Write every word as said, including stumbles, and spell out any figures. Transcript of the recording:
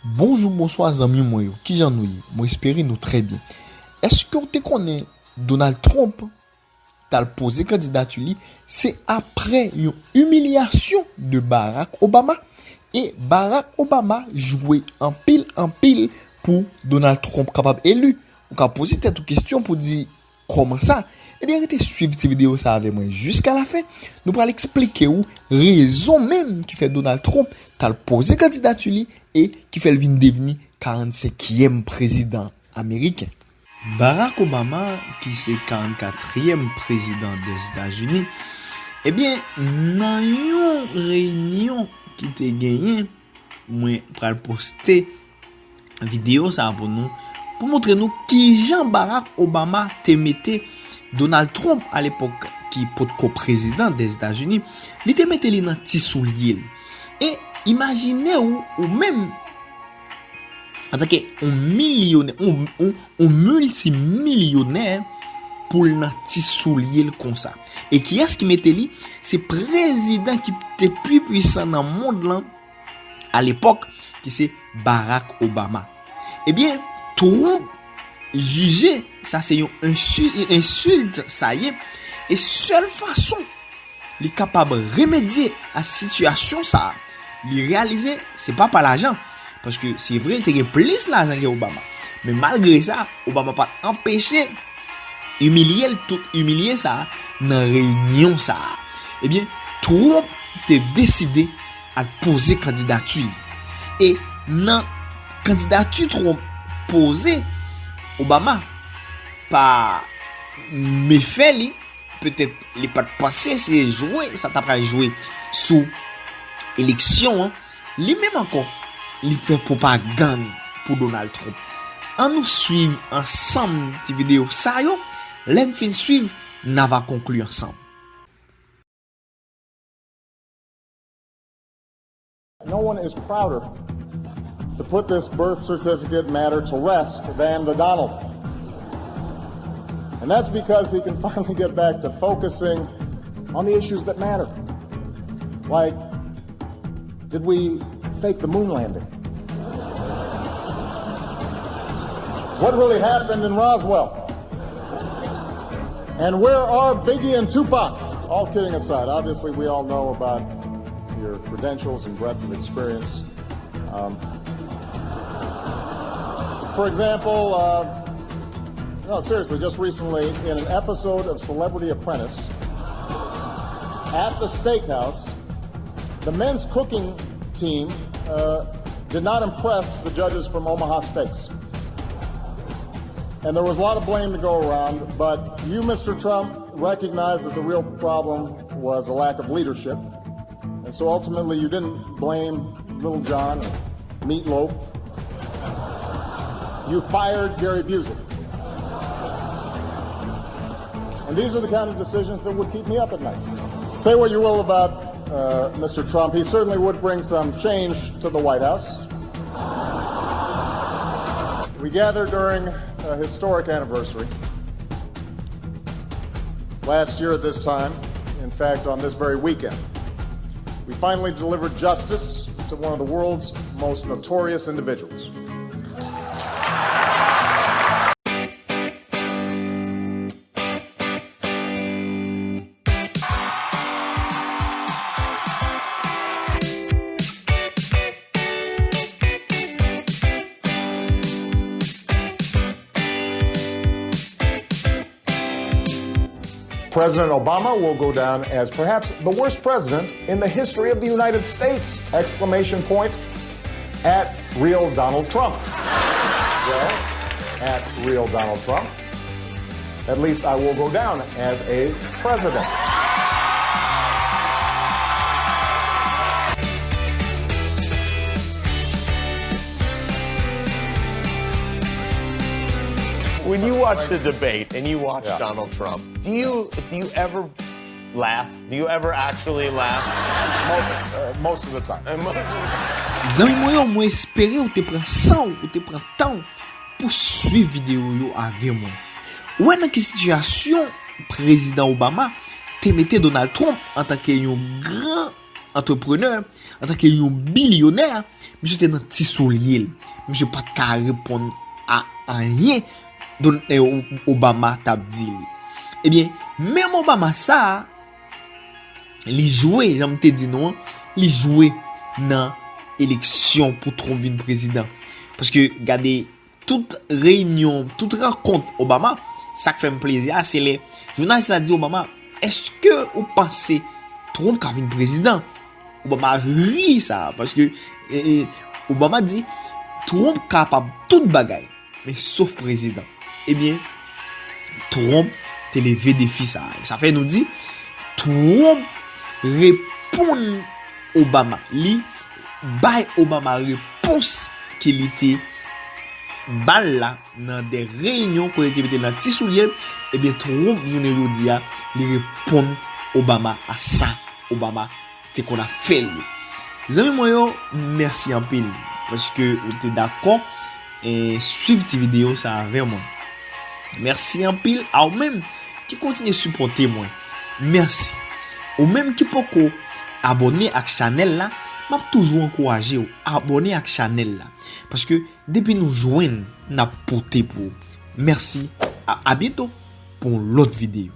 Bonjou, bonswa zanmi mwen yo. Kijan nou ye? Mwen espere nou trè byen. Èske w te konnen Donald Trump t al poze kandidati li, se apre yon imilyasyon de Barack Obama. E Barack Obama jwe anpil, anpil pou Donald Trump kapab eli. Ou ka poze tèt ou kesyon pou di, kòman sa? Ebyen, rete swiv ti videyo sa avè mwen jiska lafen. Nou pral eksplike w rezon menm ki fè Donald Trump t al poze kandidati li e ki fè l vin devni karannsenkyèm prezidan ameriken. Barack Obama, ki se karannkatriyèm prezidan Dèzetazini, ebyen, nan yon reyinyon ki te genyen, mwen pral poste videyo sa a pou nou, pou montre nou kijan Barack Obama te mete Donald Trump, alepòk ki potko prezidan Dèzetazini, li te mete li nan ti soulye l. E imajine w, ou menm, antanke yon milyonè, yon, yon, yon miltimilyonè, pou l nan ti soulye l konsa. E kiyès ki mete li? Se prezidan ki te pi pwisan nan mond lan alepòk, ki se Barack Obama. Ebyen, Trump jije sa se yon ensi-, ensilt sa ye, e sèl fason li kapab remedye a sitiyasyon sa a, li reyalize se pa pa lajan, paske se vre, li te gen plis lajan ke Obama, men malgre sa, Obama pa t anpeche imilye l, tout imilye sa a, nan reyinyon sa a. Ebyen, Trump te deside al poze kandidati li. E nan kandidati Trump poze, Obama pa mefè li, petèt li pa t panse se jwe sa t ap pral jwe sou eleksyon an. Li menm ankò, li fè pwopagann pou Donald Trump. Ann nou swiv ansanm ti videyo sa yo. Lè n fin swiv, n a va konkli ansanm. No one is prouder to put this birth certificate matter to rest than the Donald. And that's because he can finally get back to focusing on the issues that matter. Like, did we fake the moon landing? What really happened in Roswell? And where are Biggie and Tupac? All kidding aside, obviously we all know about your credentials and breadth of experience. Um, for example, uh, no, seriously, just recently in an episode of Celebrity Apprentice at the steakhouse, the men's cooking team uh, did not impress the judges from Omaha Steaks. And there was a lot of blame to go around, but you, Mister Trump, recognized that the real problem was a lack of leadership. And so ultimately, you didn't blame Lil Jon or Meatloaf. You fired Gary Busey. And these are the kind of decisions that would keep me up at night. Say what you will about uh, Mister Trump. He certainly would bring some change to the White House. We gather during a historic anniversary. Last year at this time, in fact, on this very weekend, we finally delivered justice to one of the world's most notorious individuals. President Obama will go down as perhaps the worst president in the history of the United States! Exclamation point at Real Donald Trump. Well, at Real Donald Trump, at least I will go down as a president. When you watch the debate and you watch Donald Trump, do you do you ever laugh? Do you ever actually laugh? Most, uh, most of the time. Zanmi mwen yo, mwen espere ou te pran san w, ou te pran tan w pou swiv videyo yo avè mwen. Ou wè nan ki sitiyasyon Prezidan Obama te mete Donald Trump antanke yon gran antreprenè, antanke yon bilyonè, Misye te nan ti soulye l. Misye pa t ka reponn a anyen Don, eh, O- Obama t ap di li. Ebyen, menm Obama sa a, li jwe, jan m te di nou an, li jwe nan eleksyon pou Trump vin prezidan. Paske gade, tout reyinyon, tout rankont Obama, sa k fè m plezi a, se lè jounalis la di Obama, èske ou panse Trump ka vin prezidan? Obama ri sa, paske eh, eh, Obama di, Trump kapab tout bagay, men sof prezidan. Ebyen, Trump te leve defi sa. Sa fè nou di, Trump reponn Obama. Li bay Obama repons ke li te ba l la nan de reyinyon kote li te mete l nan ti soulye l. Ebyen, Trump, jounen jodi a, li reponn Obama a sa Obama te konn ap fè l yo. Zanmi mwen yo, mèsi anpil paske ou te dakò e swiv ti videyo sa avè mwen. Mèsi anpil a ou menm ki kontinye sipòte mwen. Mèsi. Ou menm ki poko abòne ak chanèl la, m ap toujou ankouraje w abòne ak chanèl la. Paske depi nou jwenn, n ap pote pou ou. Mèsi. A, a byento pou yon lòt videyo.